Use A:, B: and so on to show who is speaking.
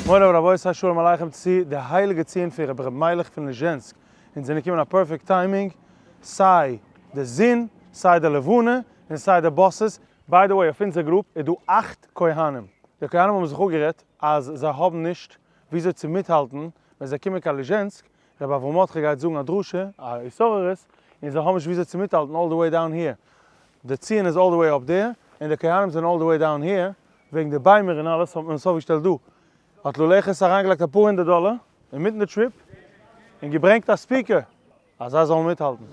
A: מורי ורבותי שלום עליכם צו די הייליגע ציון פון רבי ר' מיילעך פון ליזשענסק, אונז זענען געקומען א perfect timing, סיי די זון, סיי די לבנה, און סיי די buses, by the way אויף אונזער group איז דא אכט כהנים, די כהנים האבן זיך אפגערעדט אז זיי האבן נישט וויאזוי צו מיטהאלטן ווען זיי קומען קיין ליזשענסק, רבי אברהם מרדכי גייט זאגן א דרשה, א התעוררות, און זיי האבן נישט וויאזוי צו מיטהאלטן all the way down here, די ציון איז all the way up there, און די כהנים זענען all the way down here, וועגן די ביימער און אלעס האט מען עס אויפגעשטעלט דא, האט לולעכעס אריינגעלייגט אפאר הונדערט דאלער אינמיטן די trip, און געברענגט א speaker אז זיי זאלן מיטהאלטן.